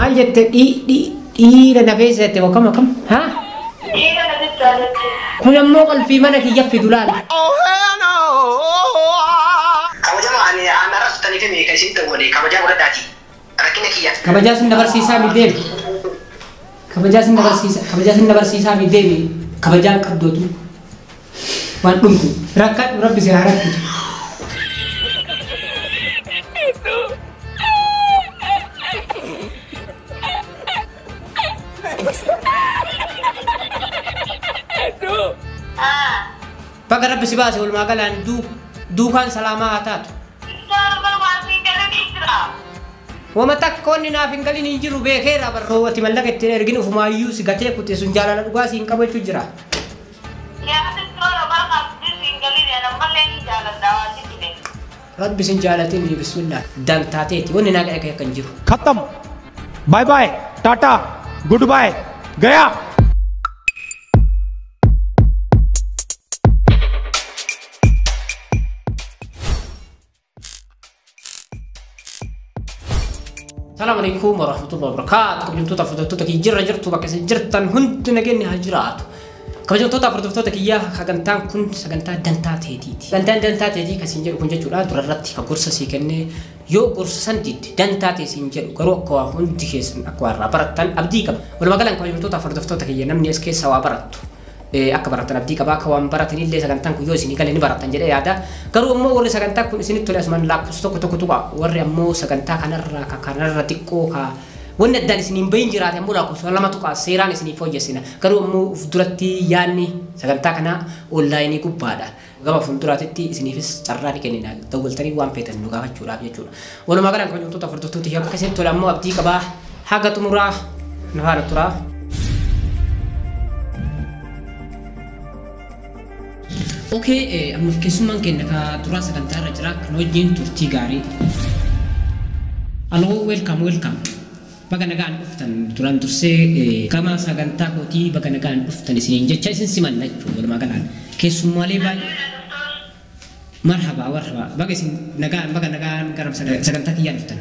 Maal jette dhiira na feesisa jette akkam akkam? Haa? Dhiira na jaalatti. Kun ammoo qalfii mana kiyya fidu laala. Kabajama ani aan arrabsitanii fi meeqa isin dawwale kabajaa godhadhaati. Rakkina kiyya. Kabajaa sin dabarsiisaa mi deemi. Kabajaa sin dabarsiisa kabajaa sin dabarsiisaa mi deemi. Kabajaan qabdootu waan dhumtu rakkadhu rabbi si haa rakkisu. Baga rabbi si baase walumaa galaan duukaan salaamaa haa taatu. Wama takka wanni naaf hin galin hin jiru beekeera barroo ati mallaqa ittiin ergin ofumaayyuu si gatee kute sun jaalala dhugaa si hin qabachuu jira. Rabbi sin jaalatin bismillah dantaateeti wanni naa gadhee kan jiru. खत्म, bye bye, tata, good bye, गया। Assalamu alaikum warahmatullahi wabarakatuh. Kabajamtoota hordoftoota kiyya jirra jirtu bakka isin jirtan hundi nageenyi haa jiraatu. Kabajamtoota hordoftoota kiyyaa sagantaan kun sagantaa dantaa teetiiti. Sagantaan dantaa teetii kan isin jedhu kun jechuudha durarratti kan gorsa sii kennee yoo gorsa san didde dantaa ta'e siin jedhu garuu akka waa hundi keessan akka waa irraa barattan abdii qaba. Walumaa galaan kabajamtoota hordoftoota kiyya namni as keessa waa barattu. Akka baratan abdii qaba akka waan baratanillee sagantaan kun yoo isinii galee ni baratan jedhee yaada. Garuu ammoo warri sagantaa kun isinitti tole asumaan lakkoofsa tokko tokko tuqa warri ammoo sagantaa kanarraa ka kanarra xiqqoo ka wanni addaan isiniin bahin jiraate ammoo lakkoofsa lama tuqa seeraan isinii fooyyessina. Garuu ammoo uf duratti yaadni sagantaa kanaa onlaayinii gubbaadha. Gama fuulduraatitti isiniifis carraa ni kennina dawwaltanii waan feetan nu gaafachuudhaaf jechuudha. Walumaa galaan kabajamtoota hordoftoota akka isinitti tole ammoo abdii qabaa haga xumuraa nu faana turaa. Okay, ammaaf keessummaan keenya ka duraa sagantaa irra jira kan wajjin turtii gaarii. Aloo, welcome, welcome. Baga nagaan dhuftan duraan dursee gama sagantaa kootii baga nagaan dhuftan isiniin jecha isin simanna jechuudha walumaa galaan. Keessummaalee baay'ee. Marhaba, marhaba. Baga isin nagaan baga nagaan gara sagantaa kiyyaa dhuftan.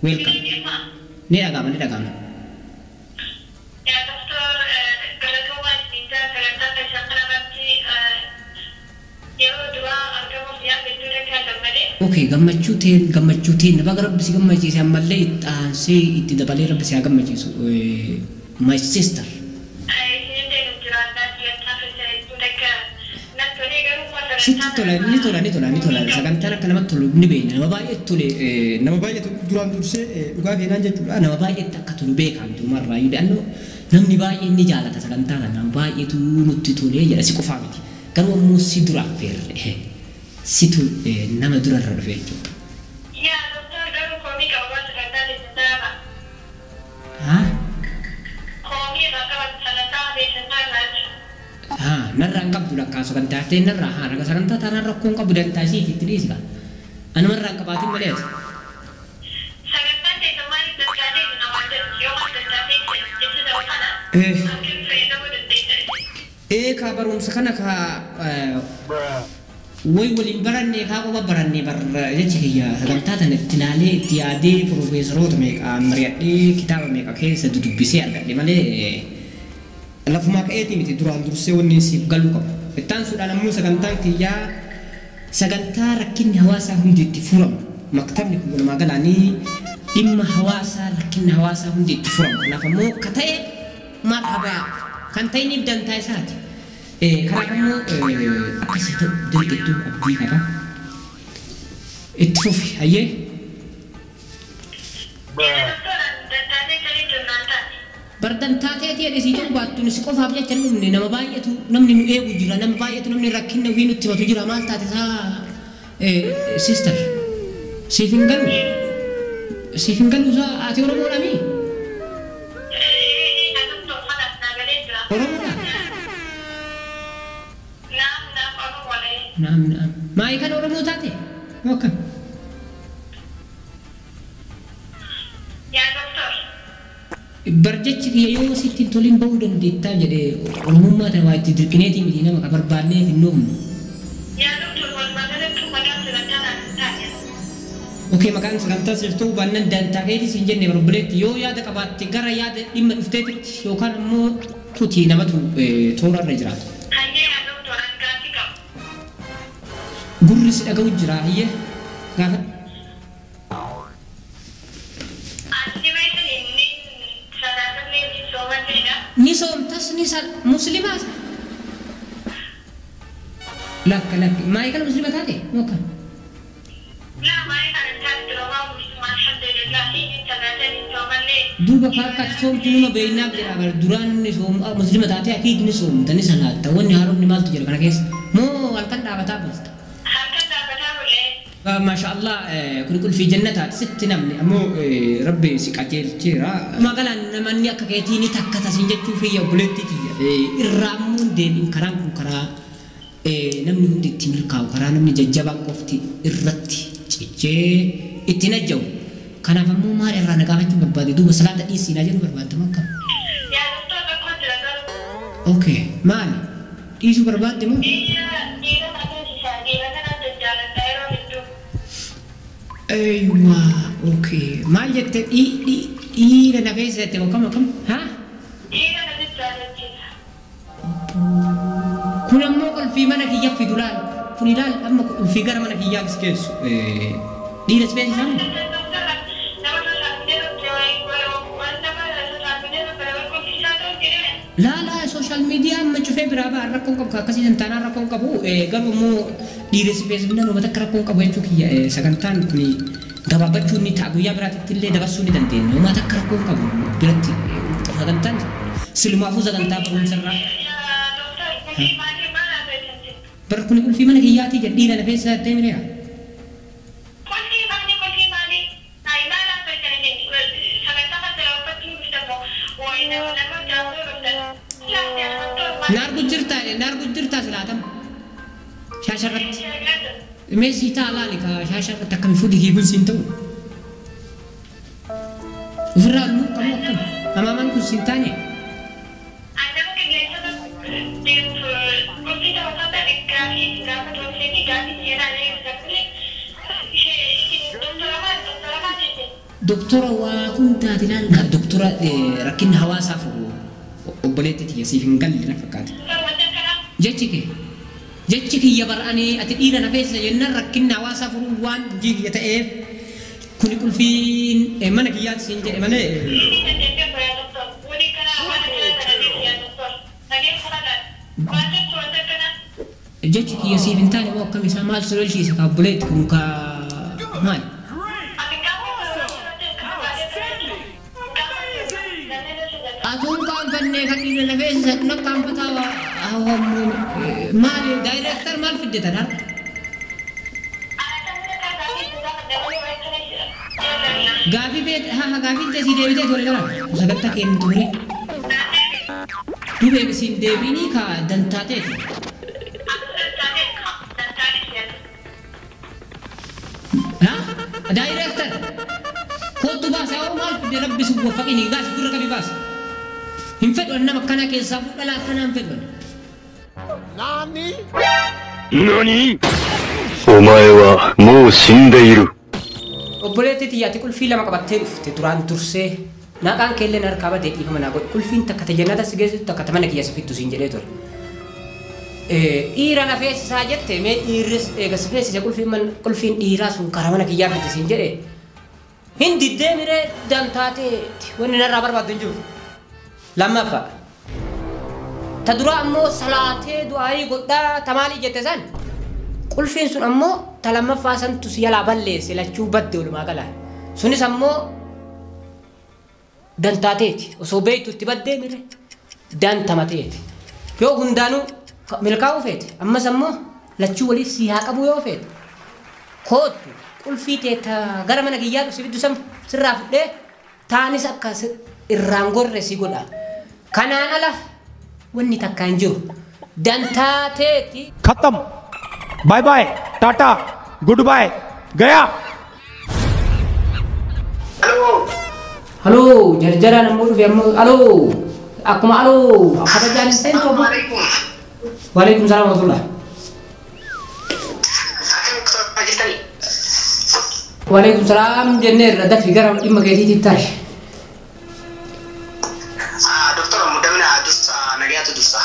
Welcome. Ni dhaga'ama, ni dhaga'ama. Okay, gammachuu teen gammachuu teen baga rabbi si gammachiise ammallee itti aansee itti dabalee rabbi si haa gammachiisu. My sister. Sitti tola ni tola ni tola ni tola sagantaan akka namatti tolu ni beekna nama baay'eetti tole nama baay'eetu duraan dursee dhugaa feenaan jechuudha nama baay'eetti akka tolu beekan durumarraa iyyuu beekannoo namni baay'een ni jaalata sagantaa kana nama baay'eetu nutti tolee jedha si qofaa miti garuu ammoo si dura affeerre situ nama durarra dhufe jechuudha. Yaa doktor garuu koomii qaba sagantaa teessantaa Haa? Koomii irraa qaba sagantaa teessantaa irraa. Haa narraa hin qabdu lakkaa sagantaa ta'e narraa haa raga sagantaa taanaan rakkoo hin qabu dantaa isiiti itti dhiisi kaa. Anuma irraa hin qabaatin malee ati. Sagantaan teessan maaliif dantaa ta'e namaan jedhu yoo maal dantaa ta'e jecha ta'u kana akkamitti fayyadamuu dandeessa? Ee kaa barumsa kana kaa way waliin baranne kaa qofa baranne bar jecha kiyya sagantaa tana itti ilaalee itti yaadee piroofeesaroota meeqa mari'adhee kitaaba meeqa keessa dudubbisee argadhe malee lafumaa ka'eetii miti duraan dursee wanni siif galuu qabu. Itti aansuudhaan ammoo sagantaan kiyyaa sagantaa rakkinni hawaasaa hundi itti furamu. Maktabni kun walumaa galaanii dhimma hawaasaa rakkinni hawaasaa hundi itti furamu. Kanaaf ammoo akka ta'e marhabaa kan ta'iniif dantaa isaati. Kanaaf ammoo akkasii ta'u deeggartuu abdii qaba. Itti fufi hayyee. Bar dantaa ta'eeti jedhe sii ta'u baattu si qofaaf jecha hin dhumne nama baay'eetu namni nu eegu jira nama baay'eetu namni rakkina ofii nutti himatu jira maal taate isaa sister siif hin galu siif hin galu isaa ati Oromoodha mii? Oromoodha? Naam naam. Maayi kan Oromoo taate? Moo akkam? Barjechi kiyya yoo sitti hin tolin bahuu dandeettaa jedhee Oromummaa tana waa itti dirqineetii miti nama ka barbaannee hin dhoofnu. Yaa doktor walumaa galatti maqaan sagantaa naaf hin taane. Okay, maqaan sagantaa siif ta'uu baannaan dantaa keetii siin jenne obboleetti yoo yaada qabaatte gara yaada dhimma dhufteetitti yookaan immoo tutii namatu toorarra jiraatu. Hayyee yaa doktor, an gaaffii qaba. Gurri si dhaga'u jira hayyee gaafa. An dhibee saniin ni salaatallee ni soomalleedha. Ni soomtas ni sal musliimaas. Lakka lakka maayikal musliima taate moo akkam? Laa maayii kana taate duromaa musliimaa alhamdulillahi ni salaata ni soomallee. Duuba akka ati soomtu numa beeynaaf jedha bar duraan ni soom muslima taate akiid ni soomta ni salaatta wanni haaromni maaltu jira kana keessa moo halkan dhaabataa bulta. Halkan dhaabataa bulee. Maasha Allah kun qulfii jannataati sitti namni ammoo rabbi si qajeelcheera. Magaalaan namanni akka keetii ni takka tasiin jechuu fiyya obboleettii kiyya irraa ammoo hin deebiin karaan kun karaa namni hundi itti milkaa'u karaa namni jajjabaan qofti irratti cichee itti najja'u. Kanaaf ammoo maal irraa na gaafachuu barbaade duuba salaata dhiisii naa jedhu barbaadde moo akkam? Yaa doktor tokko jira garuu. Okay, maali? Dhiisuu barbaadde moo? Dhiira dhiira na feesisa dhiira kana jajjaaladha yeroo hedduu. Eeywa, okay. Maal jette dhiira na feesisa jette moo akkam akkam? Haa? Dhiira na jajjaalachiisa. Kun ammoo qulfii mana kiyya fidu laal. Kun ilaal amma qulfii gara mana kiyyaa si geessu. Dhiira si feesisaa moo? Laa laa sooshaal miidiyaa amma cufee biraa ba'a rakkoon qabu akkasii santaanaa rakkoon qabu garuu immoo dhiira si feesifnaan uummata akka rakkoon qabu jechuu kiyya sagantaan kun gabaabbachuu ni ta'a guyyaa biraatitti illee dabarsuu ni dandeenya uummata akka rakkoon qabu biratti sagantaan silumaafuu sagantaa barumsarraa. Bara kun qulfii mana kiyyaatii jedh dhiira na feesisaa jettee mireera. Naargu jirtaa naargu jirtaa silaatam shaasharratti. Meesii taa laali ka shaasharratti akkami fuudhi kii kun siin ta'u. Ofirraa halluu qabu akkam hamaamaan kun siin taane. Doktora waa hundaati laal ka doktora rakkinni hawaasaaf obboleetti tiyya siif hin galle na fakkaata. Jechi kee jechi kiyya bar'anii ati dhiira na feesisa jennaan rakkinni hawaasaa furuu waan hojii kiyya ta'eef kuni qulfiin mana kiyyaatti siin jedhe malee. Jechi kiyya siif hin taane moo akkam isaa maal si lolchiise ka obboleetti kun ka maali? Atuun kaanfannee kan dhiira na feesisa na kaanfataa maali daayireektar maal fiddetan har'a? Gaafii feet haa gaafii teessii deebitee ture gara sagantaa keenya xumuree. Duuba eegisiin deebiinii ka dantaa ta'eeti. Haa daayireektar kootu baasa yoo maal fidde rabbi si waffaqini gaasi gurra qabi baasa. Hin fedhu nama akkanaa keessaa fuudhalaa akkanaa hin fedhu. 何お前はもう死んでいる。 Obboleettii xiyyaatti qulfii lama qabattee dhufte duraan dursee naqaan keelleen harkaa badee dhiifama naa godhe qulfiin takka ta jannata si geessitu takka ta mana kiyya si fiddu siin jedhee ture. Dhiira na feesisaa jette mee dhiirris eega si feesise qulfiin dhiiraa sun karaa mana kiyyaa fidde siin jedhe. Hin diddee miree dantaateeti wanni narraa barbaaddu hin jiru. Lammaffaa. Ta duraa ammoo salaatee du'aayii godhaa ta maalii jette san qulfiin sun ammoo ta lammaffaa santu si jalaa balleesse lachuu badde walumaa galaan. Sunis ammoo dantaateeti osoo beektu itti baddee mire dantamateeti. Yoo hundaanuu milkaa'uu feete ammas ammoo lachuu waliif si haa qabu yoo feete kootu qulfii teetta gara mana kiyyaa dhufu si fiddu san sirraa fudhee taanis akka irraan gorre si godha. Kanaan ala wanni takka hin jiru. Dantaateeti. खत्म, bye bye, tata, good bye, गया। Aloo. Haloo jarjaraan ammoo dhufe ammoo aloo akkuma aloo kabajaan hin seentu Assalamu ammoo. alaikum. Waalaikum salaam wa rahmatullah. Akkam jirtanii? Waalaikum salaam jenneerra dafii gara dhimma keetiitti tari. Doktora muddamina dursa nagayaatu dursa.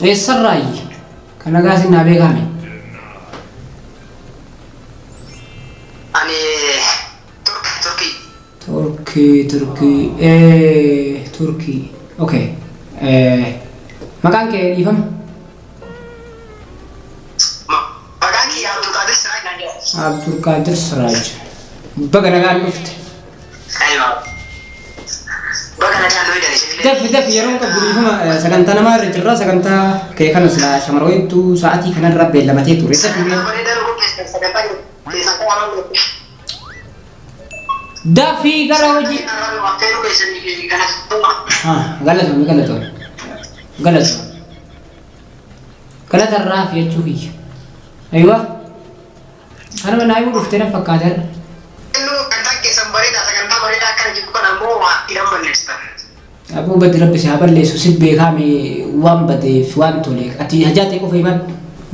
Eessarraayi? Kan nagaa sin naa beekame. Ani Turkii. Turkii Turkii Turkii okay. Maqaan kee dhiifama? Maqaan kiyya Abdulqaadir Siraaj naan jedhama. Abdulqaadir Siraaj. Baga nagaan dhufte. Aywa. Baga nagaan dhufte. Dafi dafi yeroo qabdu dhiifama sagantaa namaa irra jirra sagantaa kee kana silaa shamara wayiitu sa'aatii kanarra beellamatee ture. Dafii gara hojii. Galatoomi galatoomi galatoomi galatarraa fi jechuu kiyya. Aywa kanuma naa himuu dhuftee na fakkaateera. Aboo baddi rabbi si haa balleessu si beekame waan badeef waan toleef ati hajaa ta'e qofa himan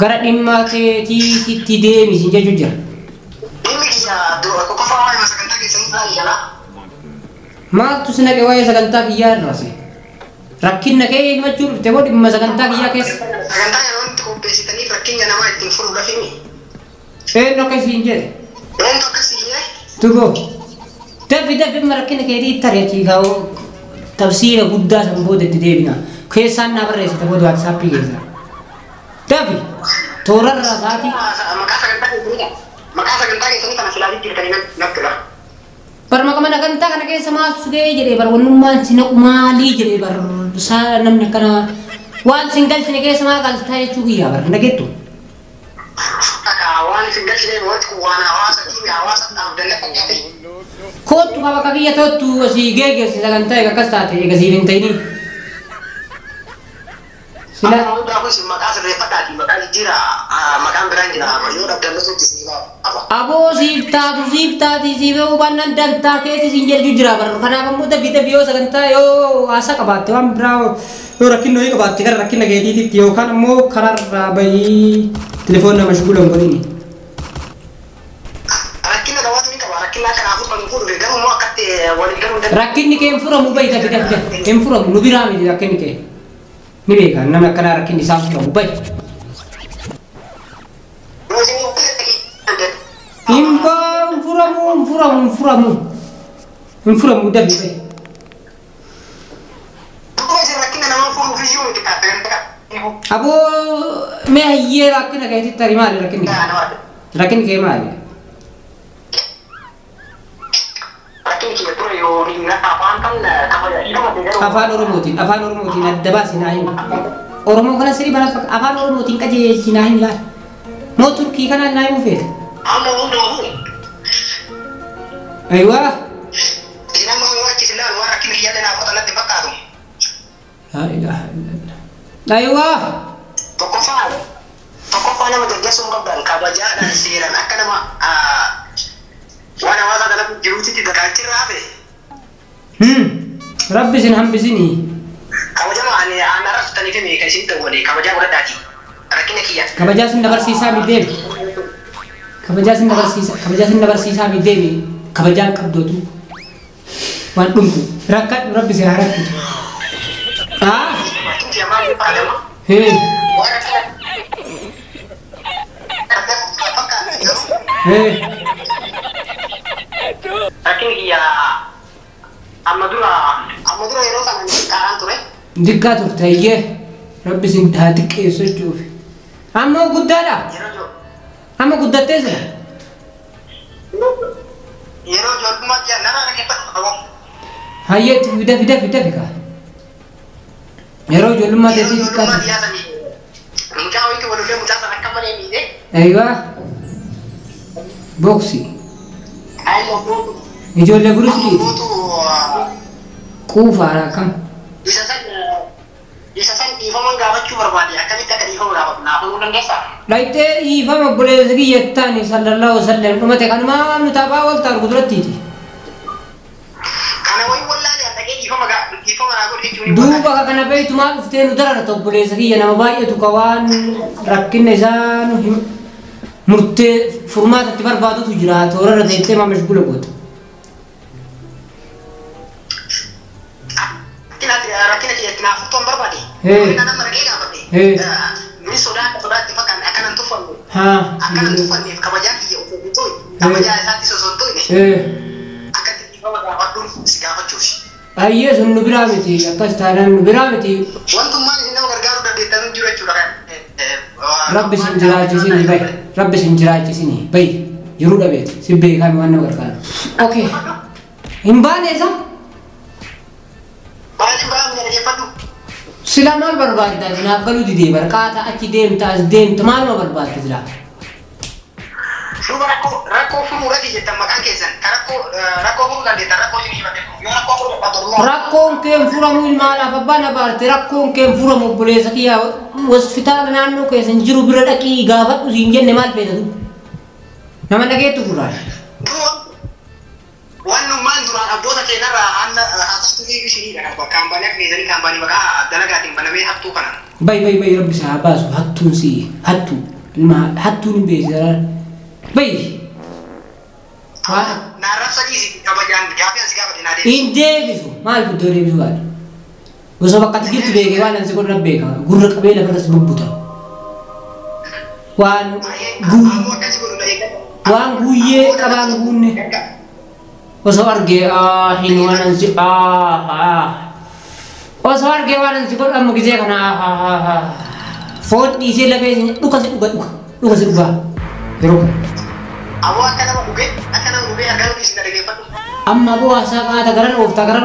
gara dhimma keetiitti deemi sin jechuu jira. Maaltu si naqe waa'ee sagantaa kiyyaa irraa si? Rakkina kee himachuu dhufte moo dhimma sagantaa kiyyaa keessa? Sagantaa yeroo itti qopheessitaniif rakkina namaa ittiin furuudhaaf himi. Eenyu akkasiin jedhe? Eenyu akkasiin jedhe? Tugoo. Dafi dafi dhimma rakkina keetii tari achii kaa'u tafsiira guddaa san booda itti deebina. Keessaan naa barreessita booda waatsaappii keessaa. Dafi toorarraa sa'aatii. Maqaa sagantaa keessanii kana silaa jijjiirtanii natti tola. Bar maqama sagantaa kana keessa maaltu si ga'ee jedhee bar wannummaan si naqu maalii jedhee bar isaa namni akkana waan sin galchine keessa maa galtaa jechuu kiyyaa bar dhageettu. Waan sin galchine wanti kun waan hawaasa dhiibe hawaasa dhaabdanne fakkaate. Kootu ka bakka kiyya toottu asii geeggeessi sagantaa eega akkas taate eega siif hin ta'inii. Sila hundaafuu isin maqaa sirreeffadhaati maqaa jijjiiraa maqaan biraan jira yoo dhabdanne sutti siif qaba. Aboo siif taatu siif taati siif hubannaan dantaa keeti siin jedhu jira bar kanaaf ammoo dafii dafii yoo sagantaa yoo haasaa qabaatte waan biraa yoo rakkina wayii qabaatte gara rakkina keetiitti yookaan ammoo karaarraa bahii telefoon nama shuguula hin godhini. Rakkina gabaatu ni qaba rakkina kanaafuu kan fuudhu garuu immoo akkatti waliin galuu hin danda'u. Rakkinni kee hin furamu bahi dafii dafii dafii hin furamu nu biraa miti rakkinni kee. Ni beeka namni akkanaa rakkinni isaa furamu bahi. Hin furamu hin furamu hin furamu hin furamu dafii bahi. Aboo mee hayyee rakkina keetitti tarii maali rakkinni kee? Rakkinni kee maali? Afaan Oromootiin afaan Oromootiin adda baasi naa himi. Oromoo kana sirrii bana fakkaata afaan Oromootiin qajeelchi naa himi laala. Moo Turkii kanaan naa himuu feeta? Ayiwaa. Laa ilaaha illallah. Ayiwaa. Tokkoffaa nama geggeessuu hin qabdan kabajaadhaan seeraan akka nama waan hawaasa kanatti jiruutti dagaachirraa hafe. Rabbi isin hambisinii. Kabajama ani aan arrabsitanii fi meeqa isin dawwale kabajaa godhadhaati. Rakkina kiyya. Kabajaa sin dabarsiisaa mi deemi. Kabajaa sin dabarsiisaa kabajaa sin dabarsiisaa mi deemi. Kabajaan qabdootu waan dhumtu rakkadhu rabbi si haa rakkisu. Hee. Hee. Rakkinni kiyya amma dura yeroo sana xiqqaadhaan ture. Xiqqaa turte hayyee rabbi sin haa xiqqeessu jechuuf. Amma guddaadha. Amma guddattee sira. Yeroo ijoollummaa kiyya nama dhaggeeffatu qabu. Hayyee itti fida fida fida fika. Yeroo ijoollummaa teetii xiqqaa turte. Mucaa wayiitu wal lolee mucaa sana akka malee miidhe. Ayiwaa. Booksi. Ijoollee gurguddiiti. Quufaadha akkam. Isa san dhiifama gaafachuu barbaade akkamitti akka dhiifama gaafatu naaf himuu dandeessaa? Dhayitee dhiifama obboleessa kiyya taani sallallahu alaihi wasallam dhumate kanumaa nu taphaa wal taanu kudurattiiti. Kana wayi wallaalee dhaqee dhiifama dhiifama naa godhi jechuun. Duuba kana beektu maal dhuftee nu dararta obboleessa kiyya nama baay'eetu ka waan rakkinna isaa nu murtee Furmaata itti barbaadutu jira toorarra deemtee maa mashgula goota. Rakkina kiyya itti naaf furtuun barbaade. Nama dhagee gaafate. Ni sodaatti fakkaan akkanan tuffanne. Akkanan tuffanneef kabajaa kiyya osoo hin tooyne. Kabajaa isaatti osoo hin tooyne. Akka itti dhiifama gaafadhuun si gaafachuufi. Ayyee sun nu biraa miti akkas taanaan nu biraa miti. Wantummaan isin nama gargaaruu dandeettan jiru jechuudha. Rabbi sin jiraachisinii bayi. Rabbi sin jiraachisinii bayi. Jiruu dhabeeti. Si beekaa waan nama gargaaru. Okay. Hin baane isa? Baay'ee baay'ee dhaggeeffadhu. Sila maal barbaadda? Naaf galuu didee barqaata achi deemta as deemta maaluma barbaadda silaa? Duuba rakkoo furuudhaaf jettan maqaan keessan ka rakkoo furuu dandeettan rakkoo isin himate yoo rakkoo furuu dadhabdan. Rakkoon kee hin furamu ilmaadhaaf abbaan abaarte rakkoon kee hin furamu obboleessa kiyyaa hospitaala naannoo keessan jiru bira dhaqii gaafadhu siin jenne maal feeta tu? Nama dhageettu gurraan. Wannummaan duraan abboota keenyarraa haasoftuu isiniidha kaampaanii akka keessanii kaampaanii maqaa dalagaatiin banamee hattuu kana. Bay bay bay rabbi isaa baasu hattuun si hattuu ilma hattuun hin beeksisa bay. Naarrabsa dhiisi kabajaan gaafii ansi gaafate naa deebisu. Hin deebisu maal iddoo deebisu gaadha. Osoo bakka ati jirtu beekee waan ansi godhan beeka gurra qabee lafarras bubbuta. Waan guyyee qabaan guunne. Osoo argee hin waan ansi osoo argee waan ansi godhu amma gisee kana foon dhiisee lafee dhuka si dhuga dhuka dhuka si dhugaa yeroo kana. Aboo akka nama dhugee argaa dhugi isin dhaggeeffadhu. Amma aboo haasaa qaata garan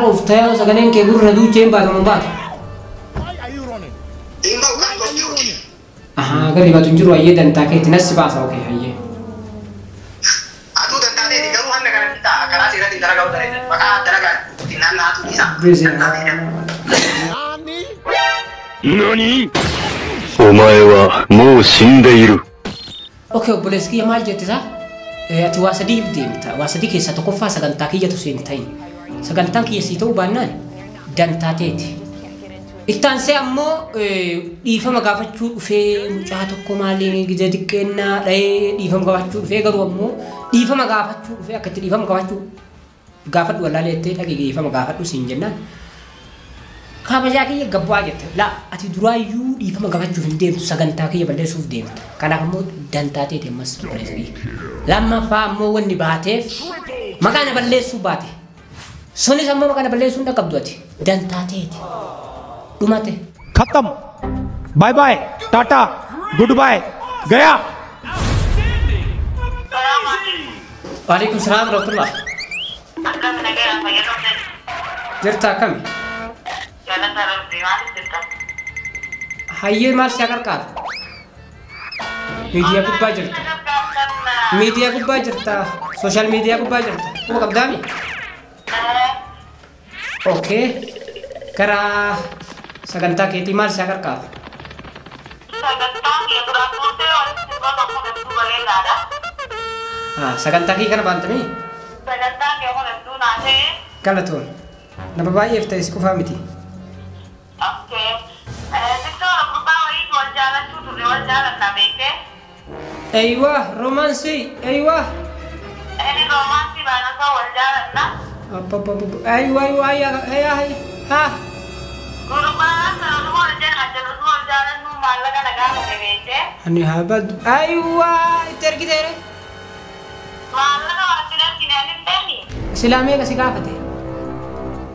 ooftaa yoo sagaleen kee gurra duuchee hin baatamu baatu. Hin ba'u kan tolchuuti. Ahaa gadi baatu hin jiru hayyee dantaa keetti nas baasa okee hayyee. Atuu dantaa ta'eeti garuu hanna kanatti ta'a karaa seeraatiin dalagaa godhan maqaa dalagaa naannaa atuu dhiisa. 何お前はもう死んでいる。 Okee obboleessi kiyya maal jette isaa? Ati waa sadiif deemta. Waa sadii keessaa tokkoffaa sagantaa kiyyatu siin ta'in. Sagantaan kiyya sii ta'uu baannaan dantaa teeti. Ittaansee ammoo dhiifama gaafachuu dhufee mucaa tokko maaliin gizee xiqqeennaa dhahee dhiifama gaafachuu dhufee garuu ammoo dhiifama gaafachuu dhufee akka itti dhiifama gaafachuu gaafadhu wallaalee jettee dhaqee dhiifama gaafadhu siin jennaan. Kabajaa kiyya gabbaa jette. Laa ati duraayyuu dhiifama gaafachuuf hin deemtu sagantaa kiyya balleessuuf deemta. Kanaaf ammoo dantaa teeti ammas obboleessi kiyya. Lammaffaa ammoo wanni baateef maqaa na balleessuu baate. Sunis ammoo maqaa na balleessuu hin dhaqqabdu ati. Dantaa teeti. Dhumate. खत्म bye bye tata good bye गया. Waalaikum salaam warahmatullah. Jirta akkami? Hayyee maal si gargaara? Miidiyaa gubbaa jirta. Miidiyaa gubbaa jirta. Sooshaal miidiyaa gubbaa jirta. Quba qabdaami? Okay. Gara sagantaa keetii maal si gargaara? Sagantaa kee kana baantamii? Galatoon. Nama baay'eef ta'e si qofaa miti. Aywa, romansi, aywa. Aywa, aywa, aywa, ha. Ani habad, aywa, itti ergiteere. Silaa meeqa si gaafate?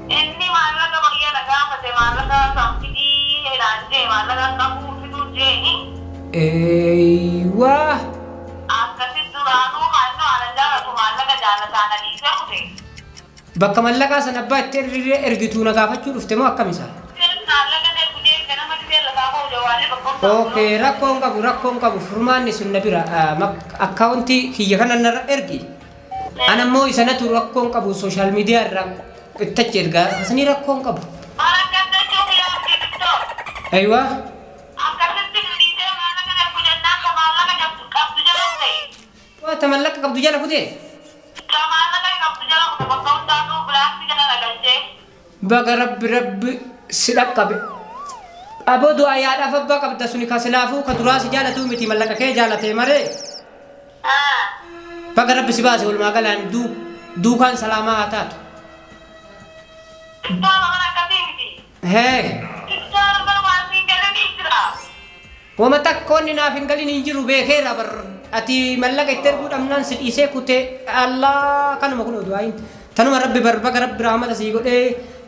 Inni maallaqa baay'ee na gaafate maallaqa sabsidii jedhaan maallaqa qabuu fiduu jeeni. Eeywa. Akkasitti duraanuu maallaqaa ana jaalatu maallaqa jaalataan adiisee kute. Bakka mallaqaa sana abbaa itti ergituu na gaafachuu dhufte moo akkam isaa? Okay, rakkoon qabu furmaanni sun na bira akkaawuntii kiyya kana narra ergi. Ana immoo isa natu rakkoon qabu sooshaal miidiyaa irraa ittachi ergaa sanii rakkoon qabu. Aywa. Waa mallaqa qabdu jala kutee? Baga rabbi rabbi si dhaqqabe. Aboo du'aa yaadhaaf abbaa qabda suni ka silaafuu ka duraa si jaalatuu miti mallaqa kee jaalatee maree. Baga rabbi si baase walumaa galaan duukaan salaamaa haa taatu. Hee. Wama takkoonni naaf hin galin hin jiru beekeera bar ati mallaqa itti erguu dhabnaan si dhiisee kutee allaa kanuma kun du'aayin tanuma rabbi bar baga rabbi rahmata sii godhee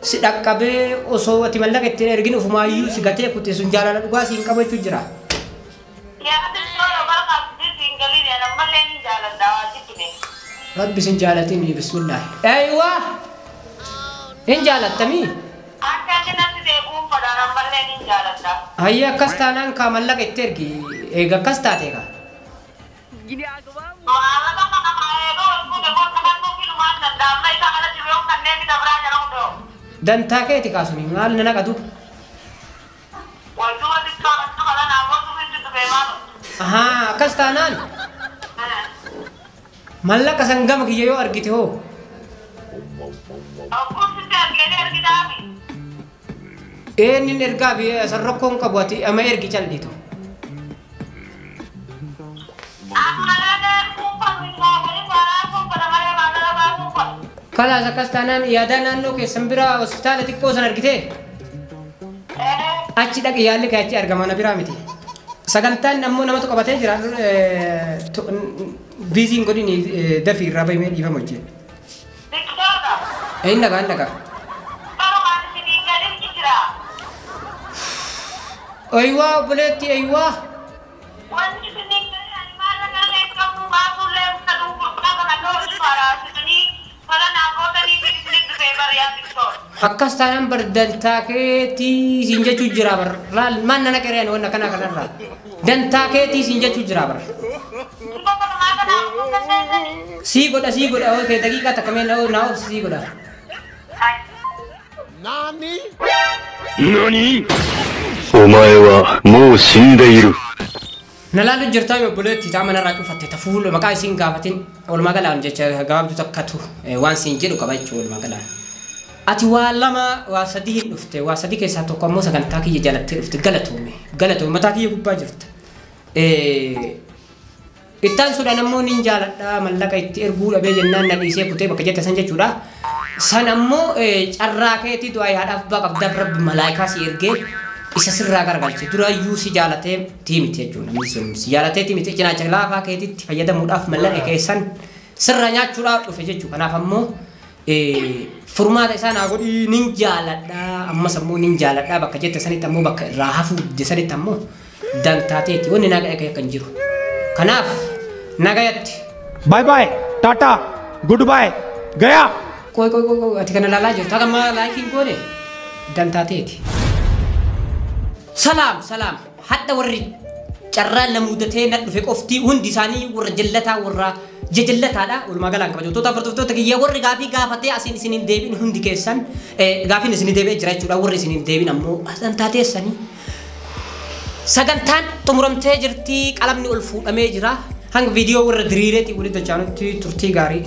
si dhaqqabee osoo ati mallaqa ittiin ergin ofumaayyuu si gatee kutee sun jaalala dhugaa siin qabu jechuu jira. Rabbi sin jaalatin bismillah. Aywa hin jaalattamii. Hayya akkas taanaan kaa mallaqa itti ergi eega akkas taate kaa. Dantaa keeti kaasuni maal na naqatu. Ahaa akkas taanaan mallaqa san gama kiyya yoo argite hoo. Eenyuun ergaa biyya san rakkoon qabu ati ama ergi callitu. Kalaas akkas taanaan yaadaa naannoo keessan biraa hospitaala xiqqoo san argitee? Achi dhaqi yaalli kee achi argama na biraa miti. Sagantaan ammoo namatu qabatee jira biiziin godhin dafii irraa bahimee dhiifama hojii. Inni dhagaa inni dhagaa. Aywa obboleetti aywa. Akkas taanaan bar dantaa keetii siin jechuu jira bar laal maan nana qareen wanna kana kanarraa dantaa keetii siin jechuu jira bar. Sii godha okee daqiiqaa takka mee naa obsi sii godha. 何お前はもう死んでいる。 Na laalu jirtaa obboleetti taa manarraa cufatte ta fuula maqaa isiin gaafatin walumaa galaan jecha gabaabduu takkatu waan siin jedhu qaba jechuudha walumaa galaan. Ati waa lama waa sadii hin dhufte waa sadii keessaa tokko ammoo sagantaa kiyya jalattee dhufte galatoome galatoome mataa kiyya gubbaa jirta. Ittaan sudhaan ammoo nin jaaladha mallaqa itti erguu dhabee jennaan na dhiisee kutee bakka jette san jechuudha. San ammoo carraa keetii du'aa yaadhaaf abbaa qabdaaf rabbi malaayikaa si ergee isa sirraa garagalche duraayyuu si jaalatee tiimiti jechuudha namni sun si jaalatee tiimiti cinaacha laafaa keetitti fayyadamuudhaaf mallaqa keessan sirraa nyaachuudhaaf dhufe jechuudha. Kanaaf ammoo furmaata isaa naa godhii nin jaaladha ammas ammoo nin jaaladha bakka jette sanitti ammoo bakka irraa hafuu sanitti ammoo dantaa teeti wanni nagaa kan jiru. Kanaaf nagayatti. Bye bye tata good bye गया. Koi koi koi ati kana laalaa jirtu haga amma laayikiin goone dantaa teeti. Salaam salaam hadda warri carraan na mudatee na dhufe qofti hundi isaanii warra jallataa warra jajallataadha walumaa galaan kabajamtoota hordoftoota kiyya warri gaafii gaafatee asiin isin hin deebiin hundi keessan gaafiin isin deebi'ee jira jechuudha warri isin hin deebiin ammoo dantaa teessanii. Sagantaan xumuramtee jirti qalamni ol fuudhamee jira hanga viidiyoo warra diriireetii walitti dachaanutti turtii gaarii.